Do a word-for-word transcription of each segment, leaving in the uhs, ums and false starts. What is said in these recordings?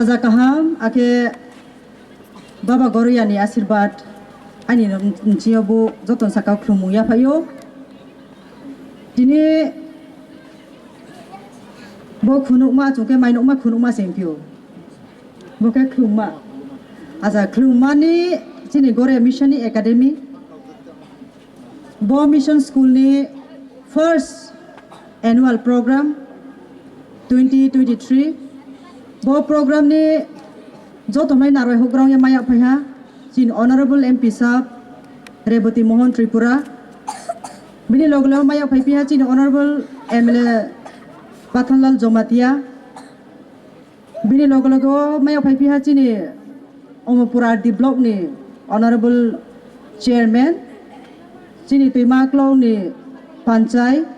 Raja kaham, akhe Baba Goroyani asirbat ani nchio bo joton saka khulumung yaphaio. Tini bo khunukma, chungke mainukma khunukma sengpio. Bo khe khulumma. Acha, khulumma ni chini Goroya Mission ni Academy. Bo Mission School ni first annual program twenty twenty-three. Bo program ni joto mai narwai hogrong ya maya phaiha chini Honorable M P Sab Rebati Mohan Tripura. Bini loge loge maya phai phiha chini Honorable M L A Pathanlal Jomatia. Bini loge loge o maya phai phiha chini Omopura D block ni Honorable Chairman, chini Twima Klong ni Panchai,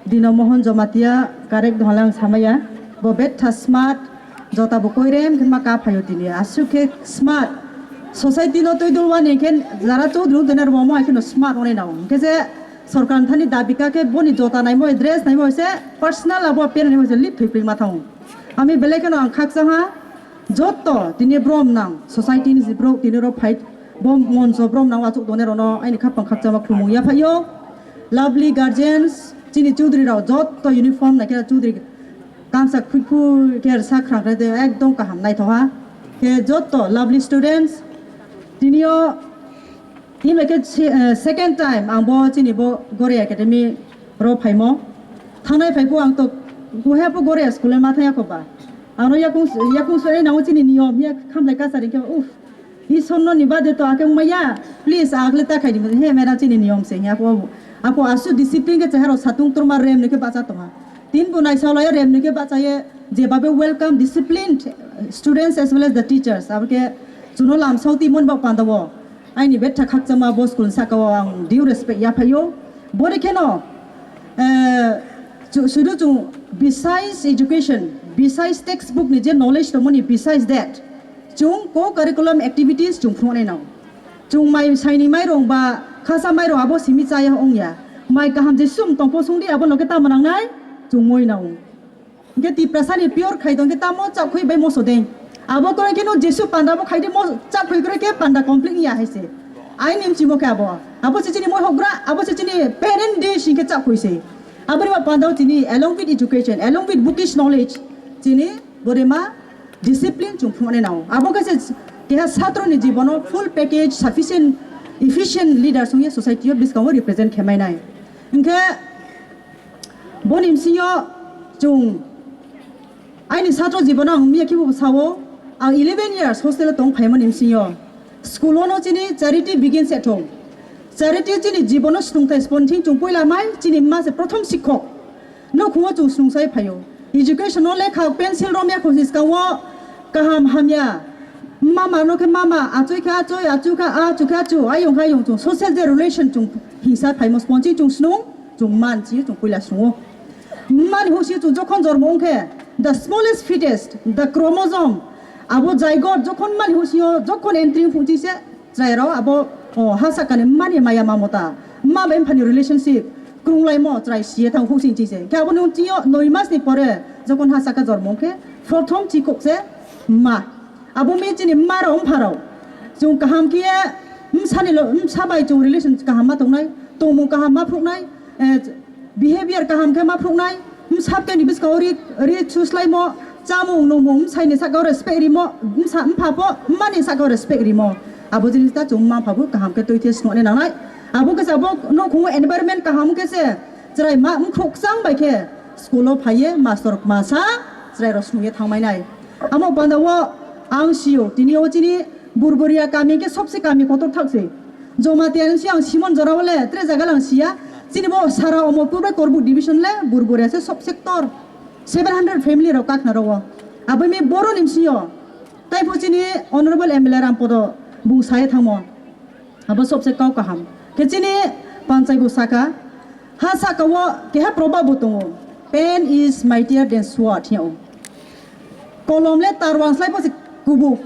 Dino Mohan Jomatia, correct donghalang samaya. Bo betha smart, jota bo koirem khe ma ka phaio tini. Aswk khe smart. Society no twi dulwani khe jara chudru dena rwmo hai kheno smart onai nao. Khe je sorkar thani dabi ka khe boni jota naimo, dress naimo se personal abo pen naimo se lip thwi pring ma thang. Ami belai kheno ang khakchang ha, jotto tini brom nang, society ni borok tini rok fight, bo moncho brom nang achuk done rono aini khapang khakchangma khulumung yaphaio. Lovely guardians, chini chudri rok jotto uniform naikhe chudri kamsa khukhu khe sak khrang khe ekdom kaham naithok ha. Khe jotto lovely students, tinio Himba khe se-, eh, second time ang bo chini bo Goroya Academy ro phaimo. Thangnai phai bo ang to kuhe bo Goroya school ma thaya ko ba. Ang no yakung, yakung soi nang chini niyom ya khamlai kachari khe, uff. Isor no ni bade to akhe maya. Please, akle ta khai di. He madam chini niyom se. Ako, ako asu discipline khe cheharo satung turma rem ni khe bacha tongha. Tin bo naisao laya rem ni khe bacha ye. Je babe welcome disciplined students as well as the teachers. Abo khe chuno lamsao ti mon ba panda wo. Aini betha khakchangma bo school saka o ang due respect yaphaio. Bori kheno, eh, chu-, sudu chung besides education, besides textbook ni je knowledge tongmani, besides that, chung co-curriculum activities chung phunuknai nao. Chung mai saini mairong ba khasa mairong abo simi chaya ongya. Mai kaham je sum tongpo sungdi abo no khe tamo nangnai, chung moi nao. Hingke Tiprasani pure khai tong khe tamo chakhui bai moso dei. Abo kore khe no Jesu panda bo khai di mo chakhui kore khe panda complete ya hai se. Ai nim chimo khe abo. Abo se chini moi hogra, abo se chini parent day sing khe chakhui se. Abo ni ma panda o chini along with education, along with bookish knowledge, chini borema discipline chung phunuknai nao. Abo khe se keha satro ni jibono full package, sufficient, efficient leader song ye society o biskango represent khe mai nai. Hingke Boni bisingo chwng aini satro jibono ang miya khibo sao, ang eleven years hostel o tong phaimani bisingo school o no chini charity begins at home. Charity chini jibono swtwngthai sponching chwng puila mai chini mma se prothom sikhok. Nukhungo chwng swtwngsai phaio. Education o lekha pencil romya khungsi skango kaham hamya. Mama no khe mama, achoi khe achoi, achu khe achu khe achu, ayong khe ayong chwng social je relation chwng hingsa phaimo sponching chwng snung. Chwng man si chwng puila sungo. Mani husi chwng jokhon jormo wngkhe, the smallest fetus, the chromosome, abo zygote jokhon mani husio jokhon entry phungchi se chwrai rao abo, o, ha sakani mani maya mamota, ma bai mphani relationship krunglaimo chwrai siye thang husing chi se. Khe abo nung chio noi mas ni pore jokhon ha saka jormo wngkhe prothom chikhok se ma. Abo mi chini mma rok wngpha rok. Chwng kaham khe bwsani lo, bwsa bai chwng relation kaham ma tongnai, tongmung kaham ma phunuknai, eh, behavior kaham khe ma phunuknai, bwsa bwtwi ni bwskango ri, ri chuslaimo, chamung nungmung bwsai ni saka o respect rimo, bwsa bwpha pho mma ni saka o respect rimo. Abo jinis ta chwng mma pha bo kaham khe twi the swngo nangnai. Abo khe se abo nukhungo environment kaham khe se chwrai ma bwkhuk chang bai khe school o phaiye master masa chwrai rok swngo thangmai nai. Amo panda o ang sio, tini o chini Burburia kami khe sobse kami kotor thak se. Jamatia ni si ang Simon jora o le tre jaga lang siya. Chini bo sara Omorpur bai Korbuk division le Burburia se sob sector. Seven hundred family rok kakna rok o. Abo mi boro ni sio. Tai pho chini Honorable M L A Rampodo bung saye thangmo. Abo sobse kau kaham. Khe chini panchai bo saka, ha saka o keha proverb bo tongo, "Pen is mightier than sword," hiya o. Kolom le tarwang slai bo se kubuk.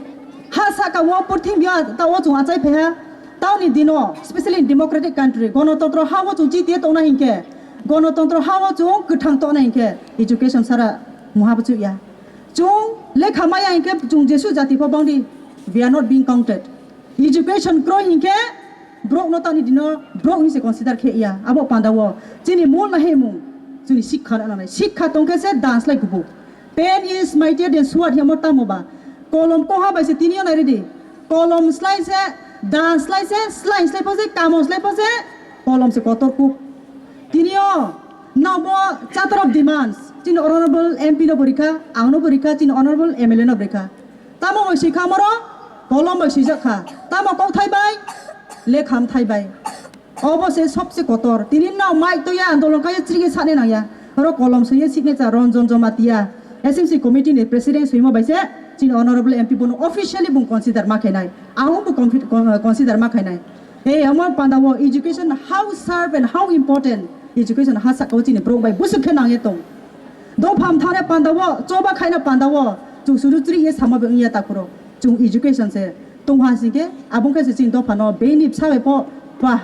Ha saka o purthimbi o ta o chwng achai phaiha. Taoni dino, specially in democratic country, gonotontro ha o chwng chiti tongna hinkhe, gonotontro ha o chwng kwthang tongna hinkhe, education sara muha bo chukya. Chwng lekha maya hinkhe chwng jesu jati pho bangdi, we are not being counted. Education kroi hinkhe borok no tani dino borok hinse consider khe ya. Abo panda o chini mol na hemung chini sikha na nanai. Sikha tongkhe se dance lai kubu. Pen is mightier than sword, hemo tamo ba. Kolom koha bai se tini o nai ridi. Kolom slai se, dance slai se, slai slai pho se, kamo slai pho se, kolom se kotor kuk. Tini o nabo charter of demands, chini honorable M P no bo rikha, ang no bo rikha, chini honorable M L A no bo rikha. Tamo bai swi kha moro, kolom bai swijak kha. Tamo kokthai bai, lekha mthai bai. Obo se sobse kotor. Tini nao mic toya andolon kaiye chirigwi sani nangya. Oro kolom swiye signature Ranjan Jamatia, S M C committee ni president swimo bai se chini honorable M P bono officially bung consider ma khainai. Ang bo confi-, con-, consider ma khainai. Hey, amo panda o education how sharp and how important education ha saka o chini borok bai busuk khe nangye tong. Dopha mthane panda o, choba khaina panda o, chwng suru chiri ye sama be wngya takuro. Chwng education se tongha singke, abong khe se chini dopha no beni bsa bai pho, bah,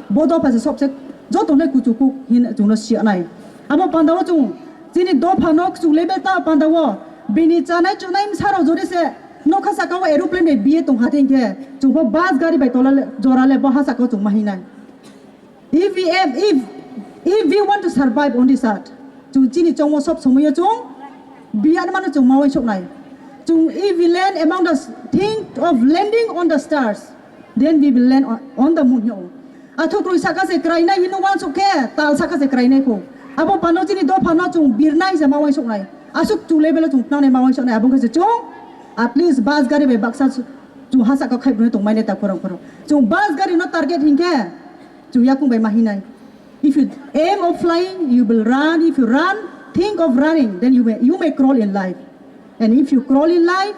bo dopha se sobse joto le kuchu kuk hin chwng no siya nai. Amo panda o chwng chini dopha no chwng level ta panda o, bini chanai chunai msa rok jori se nokha saka o aeroplane bai biye tongha thengkhe, chwng pho bus gari bai tola le, jora le bo ha saka o chwng ma hinai. If we have, if, if we want to survive on this earth, chwng chini chongmo sob somoyo chwng biyan mano chwng mawai soknai. Chwng, if we land among the s-, think of landing on the stars, then we will land on, on the moon, hino. Athuk rui saka se krainai hino wansuk khe, tal saka se krainai kho. Abo pano chini dopha no chwng birnai se mawai soknai. Asuk chwng level o chwng tnangnai mawai soknai, abo khe se chwng at least bus gari bai baksa chwng ha saka khai bwrwi tongmai le ta khorang khorang. Chwng bus gari no target hinkhe, chwng yakung bai ma hinai. If you aim of flying, you will run. If you run, think of running, then you may, you may crawl in life. And if you crawl in life,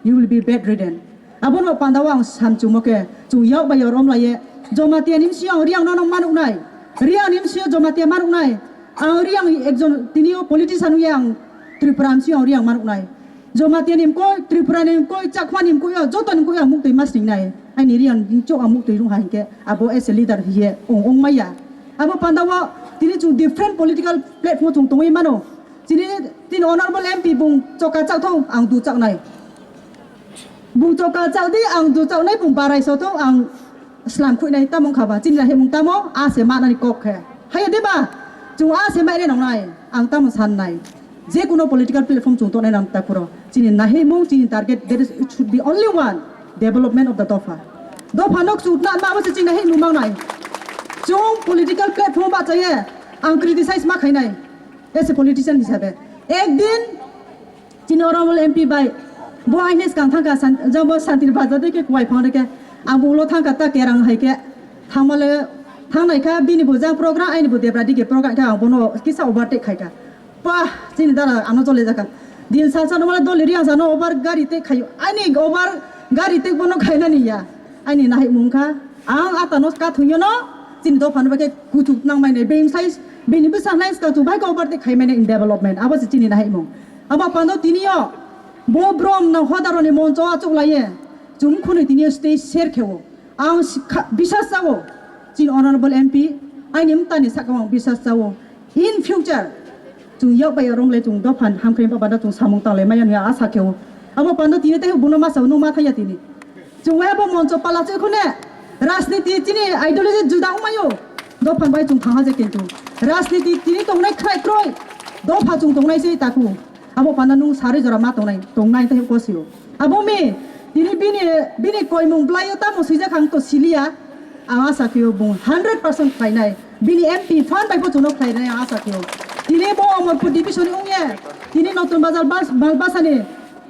you will be bedridden. Abono panda o ang sam chumo khe, chwng yak bai rom laye. Jamatia ni msio ang riang no no manuk nai. Riang ni msio Jamatia manuk nai. Ang riang ekjon tini o politician ye ang Tripura msio ang riang manuk nai. Jamatia ni mkoi, Tripura ni mkoi, Chakma ni mkoi, o joto ni mkoi ang muktwi masning nai. Aini riang ni chok ang muktwi rung ha hinkhe abo as a leader hiye ong, ong maya. Abo panda o tini chwng different political platform chwng tongwi mano. Chini, tini honorable M P bung choka chak thong ang du chak nai. Bung choka chak di ang du chak nai, bung barai so thong ang slam khui nai, tamo wngkha ba? Chini himung tamo? A se manani kok khe. Haiya de ba? Chwng a se mai nai nang nai. Ang tamo san nai. Je kuno political platform chwng tongnai nang ta phuro. Chini nahimung, chini target, there is, it should be only one. Development of the dopha. Dopha nok chutna ma bo se chini nahimung mang nai. Chwng political platform ba chaye. Ang criticize ma khai nai. As a politician hisabe. Ek din chini honorable M P bai, bo aini skang thangkha san-, jabo Santir Bazar de ke kuai phang de ke, ang bo ulo thangkha ta kerang hai ke, thangmale, thangnai kha bini bo jang program, aini bo debra dige program kha, ang bono kisa overtake khai kha. Pah, chini dara ano chole jakha. Din sal sal no male doli riang sano over gari te khayo, aini over gari te bono khaina ni ya. Aini nahimung kha, ang ata no ka thungyo no, chini dopha no bai ke kuchuk nang mai nai, being size, bini bwsa nai ska chu bai ka overtake khai mai nai in development, abo se chini nahimung. Abo pando tini yo, bo brom na hodaroni moncho achuk laye, chum khunui tini yo stage share khewo. Ang sikha, bisas chawo, chini honorable M P, aini mtani saka ang bisas chawo. In future, chwng yak bai rom le chwng dophan hamkrai ba bada chwng samung tanglai maya hwnwi asa khewo. Abo pando tini tei buno masa nung ma thaya tini. Chwng wai abo moncho pala chwkhune rajniti chini ideology juda wngmayo. Dophan bai chwng thangha je kintu rajniti tini tongnai khrai kroi. Dopha chwng tongnai se taku. Abo panda nung sari jora ma tongnai, tongnai tei kosio. Abo mi, tini bini, bini koimung blaio tamo swijak ang to siliya. Ang asa khio bung hundred percent khlainai. Bini M P fan bai bo chuno khlainai ang asa khio. Tini bo Omorpur division ni ungye, tini Notun Bazar bas-, Malbasani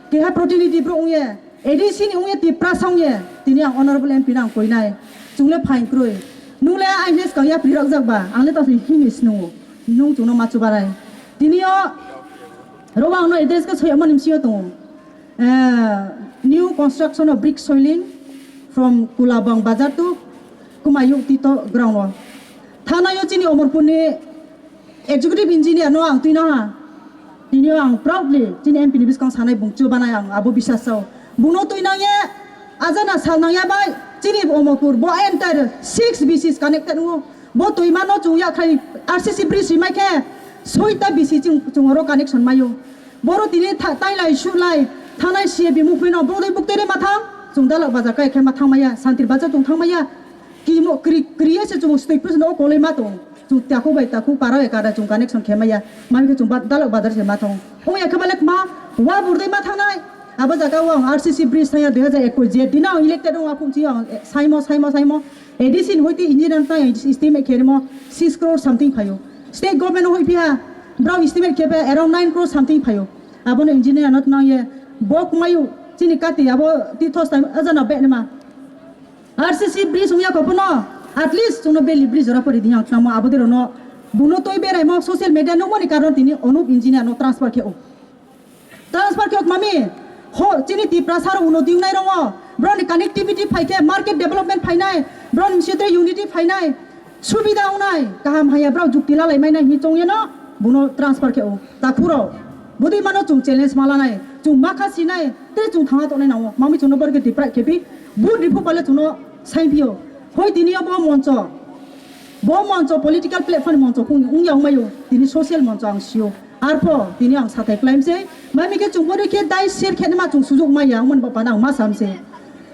keha protinidhi bro ungye, A D C ni ungye Tiprasa ungye, tini ang honorable M P no ang koinai. Chungle phain kroi. Nungle aine skang yapri rok jak ba, ang le tasi hini snungo. Nung chungno ma chubarai. Tini o Robo ang no address khe soyakmani bisingo tongo. Eh, new construction of brick soiling from Kulabang Bazar to Kumayuk Tito ground o. Thanayo chini Omorpur ni executive engineer no ang tuina ha. Tini o ang proudly chini M P ni biskang sanai bung chubanai ang abo bisas sao. Bung no tuinang ye ajana sal nang ya bai chini Omorpur bo entire six B Cs connected wo. Bo twima no chwng yakhai R C C bridge rimai khe soita B C chwng, chwng oro connection maio. Boro tini tha-, tailai suhlai thanai C A B mukhuino brodwi buktwi rema thang. Chwng dalok bazar kai khe ma thangmaya, santir bazar chwng thangmaya. Kimo kri-, kriye se chwng stwi pus no koloi ma tong. Chwng takhuk bai takhuk para ekada chwng connection khe maya. Mami khe chwng ba-, dalok bazar se ma thang. Ong ya khe balek ma wa burdwi ma thangnai. Abo jaga o ang R C C bridge thaya dui hajar ekush je dina ang elected ong aphung chi ang, eh, saimo, saimo, saimo. A D C ni hoite engineer ta estimate khe rimo six crore something phaio. State government hoi phiya, brao estimate khe phe around nine crore something phaio. Abono engineer no tnang ye, bo kumayu, chini kati, abo tithos time, ajana be nema. R C C bridge wngya kopono, at least chwngno beli bridge jora pori dinyang tnamo, abo dero no, buno toi berai mo social media no moni karon tini Anup engineer no transfer khe o. Transfer khe mami, ho, chini Tiprasa rok uno dingnai rongo, broni connectivity phaikhe, market development phainai, broni sitri unity phainai, subida wngnai, kaham haya brao jukti lalai mainai hi chongyeno, buno transfer khe o, takhuro, budi mano chwng challenge malanai, chwng makha sinai, tei chwng thangna tongnai nango, mami chwngno borke deprive khepi, bu riphu pale chwngno sainphio, hoi tini bo moncho, bo moncho political platform moncho kung wngya wngmaio, tini social moncho ang sio. Arpho tini ang sathai klaimse, mami khe chwng bono khe dai share khe ma chwng sujuk maya, wngmani bapana ang ma samse.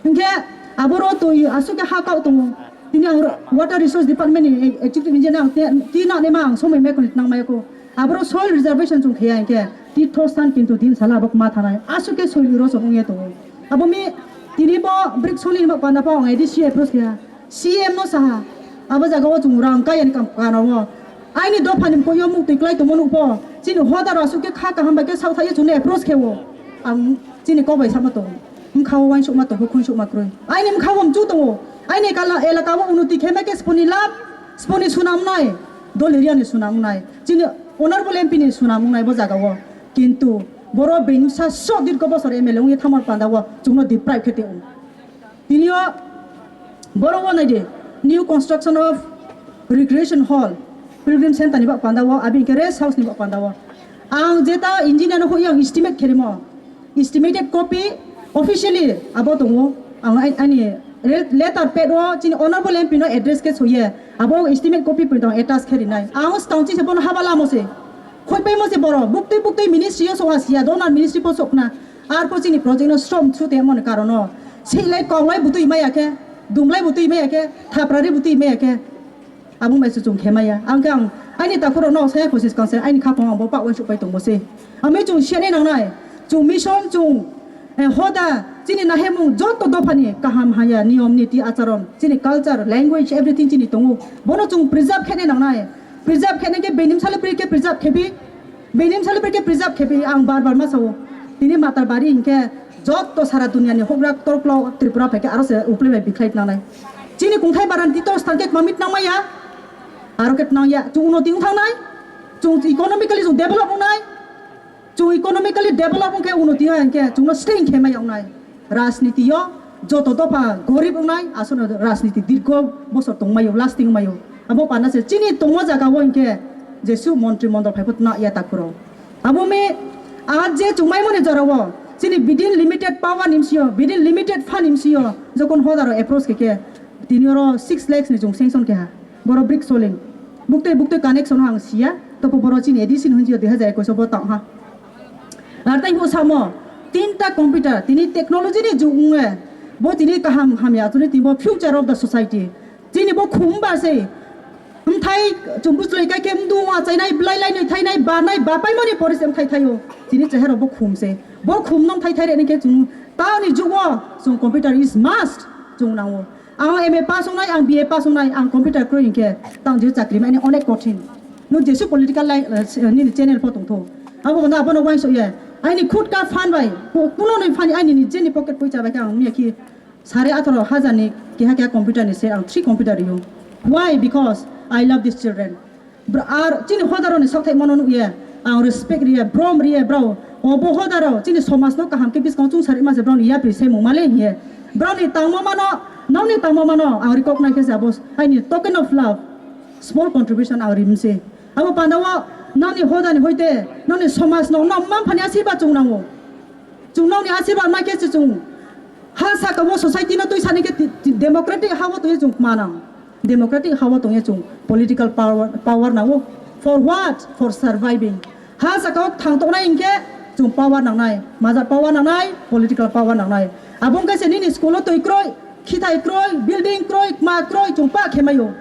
Hinkhe aboro twi aswk khe ha kau tongo. Tini ang ro-, water resource department ni executive engineer ang te, ti na ne ma ang somoi mai khoni nang mai ko. Aboro soil reservation chwng khe ya hinkhe ti thostan kintu din sala abok ma thanai. Aswk khe soil erosion wngya tongo. Abo mi tini bo brick soil ni bapana pho ang A D C approach khe ya. C M no saha, abo jaga o chwng rang kaya ni kam kana o. Aini dopha ni mkoyo muk twi klai tongmo nukpho. Chini hodar aswk khe kha kaham bai khe saothai chwngno approach khe o. Ang chini kok bai sama tong. Mkha o wansukma tong, khungsukma kwrwi. Aini mkha o mchu tongo. Aini kala elaka o unnoti khe ma khe sponi lab, sponi sunam nai. Dol area ni sunam nai. Chini honorable M P ni sunam nai bo jaga o. Kintu boro bini sa so dirgho bosor M L A wngwi thamar panda o chwngno deprive khe tong. Tinio borok o naidi, new construction of recreation hall, pilgrim center ni bak panda o, abi hinkhe rest house ni bak panda o. Ang jeta engineer no hoi ang estimate kherimo, estimated copy officially abo tongo. Ang ai-, ani re-, letter pad o chini honorable M P no address khe soye, abo estimate copy pwito attach kherinai. Ang stang chi se bono haba lamo se, khoi paimo se boro, buktui buktui ministry o soha siya, donor ministry po sokna. Arpho chini project no strom su tei moni karono. Seilai konglai butui maya khe, dumlai butui maya khe, thaprari butui maya khe. Abung bai se chwng khe maya. Ang khe ang aini takhuro no saya kosis kang se aini khapang ang bo pak wai suk pai tong bo se. Ami chwng siya ni nang nai. Chwng mission chwng, eh, hoda chini nahemung joto dopha ni kaham haya niyom niti acharon chini culture, language, everything chini tongo. Bono chwng preserve khe ni nang nai. Preserve khe ni khe benim sale pre khe preserve khe bi. Benim sale pre khe preserve khe bi ang bar bar ma sao. Tini matar bari hinkhe joto sara dunia ni hokra torklo Tripura phaikhe aro se uplai bai bikhlai tnanai. Chini kungthai baran tito stang khe mamit nang maya. Aro khe tnang ya. Chwng unnoti wng thangnai. Chwng economically chwng develop wngnai. Chwng economically develop wngkhe unnoti ya hinkhe chwngno stay khe maya wngnai. Rajniti o joto dopha gorib wngnai, aswkno rajniti dirgho bosor tongmaio, lasting wngmaio. Abo pana se chini tongma jaga o hinkhe jesu montri mondol phaiphut na ya takhuro. Abo me a je chungmaimani jora o chini within limited power ni bisi o, within limited fund ni bisi o jokon hodaro approach khe khe tini oro six lakhs ni chwng sanction khe ha. Boro brick soling. Buktui buktui connection o ang siya. Topo boro chini A D C ni hunjio dui hajar ekush o bo tong ha. Ar tai bo samo tinta computer tini technology ni jug wnge. Bo tini kaham hamya tini tini bo future of the society. Chini bo khum ba se. Mthai chumbu chlai kai ke mdu wa chainai blai lai nai thainai ba nai ba pai mani poris mthai thaio. Chini chehero bo khum se. Bo khum nong thai thai re ni ke chung ta ni jug o chung computer is must chung nango. Ang M A pass wngnai, ang B A pass wngnai, ang computer kwrwi hinkhe tang jio chakri mani onek kothin. Nwng jesu political line, eh, nini channel pho tongtho. Abo bono abono uansuk ya. Aini khut ka phan bai, ku-, kuno ni phan aini ni jeni pocket poisa bai khe ang miya khi sare atharo hajar ni keha keha computer ni se ang three computer rio. Why? Because I love these children. Br-, ar chini hodaroni sakthaimano nukya, ang respect riya, brom riya, brao, obo hodaro chini somajno kaham khe bwskango chwngsari mase broni yapri semung male hiye. Broni tangma mano, nokni tangma mano, ang recognize khe jabo, aini token of love, small contribution ang rimse. Abo pandao nokni hodani hoite, nokni somajno, nok mamphani asirba chwng nango. Chwng nokni asirba maikhe se chwng ha saka o society no twi sani khe ti-, ti-, democratic ha o twi chwng manang. Democratic ha o tongya chwng political power, power nango. For what? For surviving. Ha saka o thang tongnai hinkhe Chwng power nangnai, majak power nangnai, political power nangnai. Abo wngkha se nini school o twi kwrwi, khithai kwrwi, building kwrwi, kma kwrwi, chwng pa khe maio.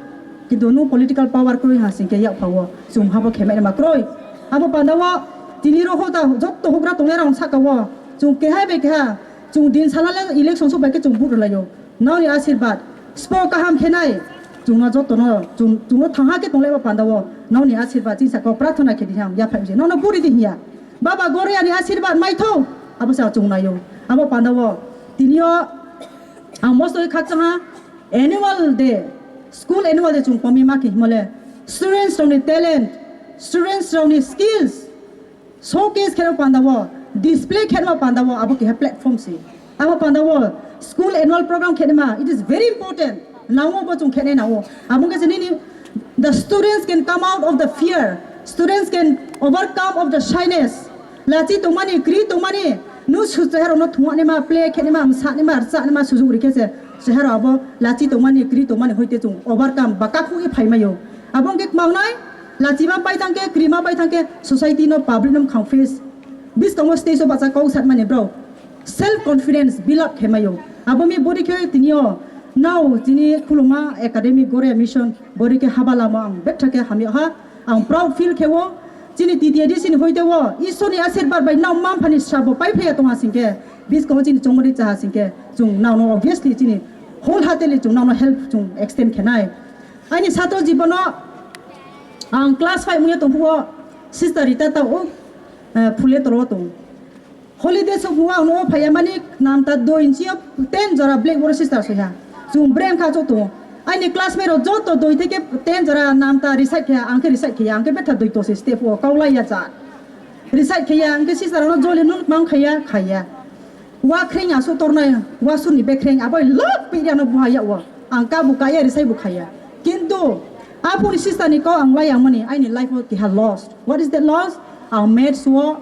Kintu nwng political power kwrwi ha singkhe yak phao, chwng habo khe mai ma kwrwi. Abo panda o tini rok hoda jotto hugra tongnai rok saka o, chwng keha bai keha, chwng din sala le election sok bai khe chwng vote rwlaio. Nokni asirbad, spo kaham khe nai, chwngno jotono, chwng, chwngno thangha khe tonglaiba panda o, nokni asirbad chini saka o prarthana khe di ham, yaphai se, nokno buri di hiya. Baba Goreyani asirbad maitho, abo se achung naio. Abo panda o, tini o, ang mosto khe khakchangha, annual day, school annual day chwng komi ma khe himole, students rokni talent, students rokni skills, showcase khe panda o, display khe panda o, abo keha platform se. Abo panda o, school annual program khe ma, it is very important. Nango bo chwng khe nango. Abo wngkha se nini, the students can come out of the fear. Students can overcome of the shyness. Lachi tongmani, kri tongmani, nu su chehero no thungani ma, play khe ma, msa ni ma, rcha ni ma, sujuk ri khe se. Chehero abo lachi tongmani, kri tongmani hoite chwng overcome, ba kakhuk e phai maio. Abo wngkhe kmangnai, lachi ma pai thangkhe, kri ma pai thangkhe, society no, public no mkhang face. Biskango stage o bacha kok satmani bro. Self confidence build up khe maio. Abo mi bori khe tini o nao chini khuluma academy Goreya mission bori khe haba lama ang betha khe hamya ha. Ang proud feel khe o. Chini T T A D C ni hoite o Isor ni asirbad bai nao mma mpha ni srabo pai phaiya tongha singkhe, biskango chini chongmani chaha singkhe, chwng nao no obviously chini wholeheartedly chwng nao no help chwng extend khe nai. Aini satro jibono ang class five muya tongphuo sister Rita ta o, eh, phule toro tong. Holiday sok muwa ang no phaiya mani namta doi inchi o ten jora blackboard sister soiha. Chwng brem kha chok tongo. Aini classmate rok joto doi theke ten jora namta recite khe ang khe recite khe ang khe betha doi tose step o kaulai ya cha. Recite khe ya ang khe sister no joli nul mang khaya khaya. Wa khreng asu tornai wa suni be khreng abai lok pe ya no buha ya wa. Ang ka bu kaya recite bu khaya. Kintu aphuni sister ni kok ang lai ang mani aini life o kiha lost. What is that lost? Ang maths o